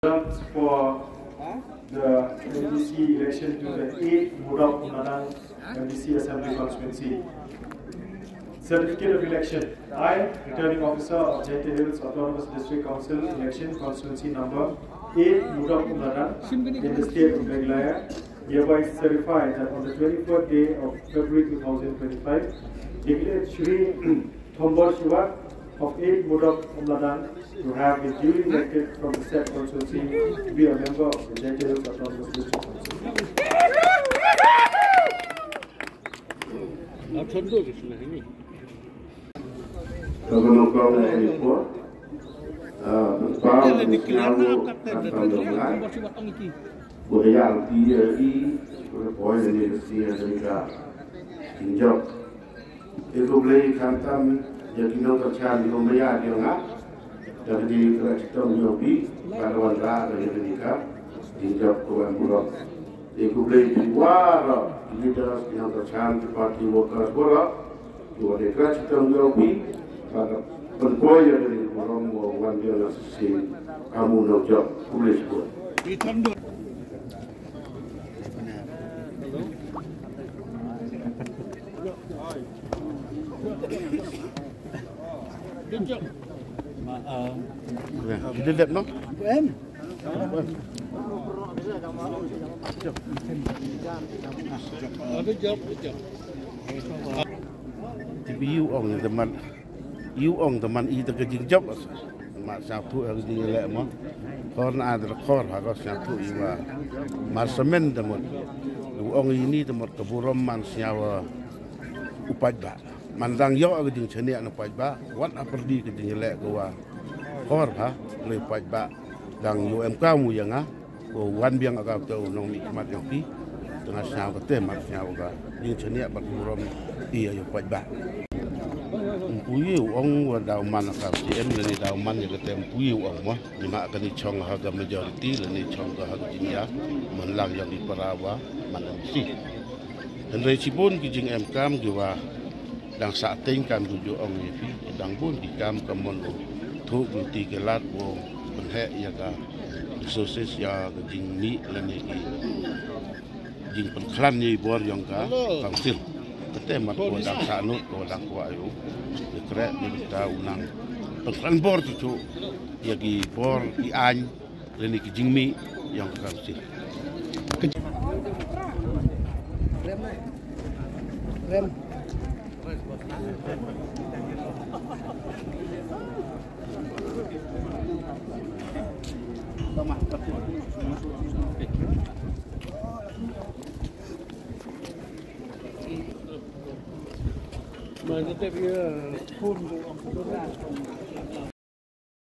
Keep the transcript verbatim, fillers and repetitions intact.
Results for the M D C election to the eighth Mudok Umladang M D C Assembly Constituency. Certificate of election. I, Returning Officer of Jaintia Hills Autonomous District Council, election constituency number eight, Mudok Umladang, in the state of Meghalaya, hereby certify that on the twenty-fourth day of February two thousand twenty-five, declared Shri Thombor Shiwat of eight Mudok Umladang to have been duly elected from the said constituency to be a member of the Jaintia Hills Autonomous District Council. Ka ba nyngkong eh, ïa phi, ah, pynpaw ïa ka sñiawngooh khamtam jong nga. Ba ka ïa phi ïa i, ba ka poi ïa ka sñiaw ïa ka jingjop. Te khublei khamtam ïa ki nongkyrshan, ki nongmaya jong nga. Da ka jingkyrkhu chitom jong phi, ba ka wanrah ïa ka jingkyrkhu, jingjop ka ban burom. Te khublei phi waroh, ki leaders, ki nongkyrshan, ki party workers waroh. Ki wan ïa ka chitom jong phi, ba ka pynpoi ïa ka jingburom, ba wan biang na shisien kam u nongjop. Khublei shibun. Kita lihat, no? Em. Ti bi u ong te man, u ong te man i te ka jingjop. Mar sñiawthuh ha ka jingïaleh mo. Khor na da khor ha ka sñiawthuh i wa. Mar samen te mut. U ong i ni te mut ka burom man sñiaw, uh, u paidbah. Man dang ïoh ka jingshaniah na u paidbah, wat ha pyrdi ka jingïaleh ka wa. Khor ha, lei u paidbah. Dang ïoh em kam u ïa nga. Ko wan biang ka te u nongmihkhmat jong phi. Te nga sñiaw ka te, mar sñiaw ka jingshaniah bad burom ïa u paidbah. Ym pu ïa u ong wa daw man ka C M lane daw man ïa ka te, ym pu ïa u ong mo. Ni ma kani chong ha ka majority lane chong ka ha ka jingïa. Man lang ïa ki para wa man M C. Hynrei shibun ki jingem kam ki wa dang sah teng kan du ju ong ïa phi, dang bun ki kam ka mon u thuh ki ti ki lad u pynheh ïa ka resources ïa ka jingmih lane ki jingpynkhlan ïa i bor ïong ka council. Kate mat ko dang sah nud ko dang kwah ïa u. Ïa kreh ni bynta u nang pynkhlan bor tu tu ïa ki bor ki aiñ lane ki jingmih ïong ka council. Rem. Rem.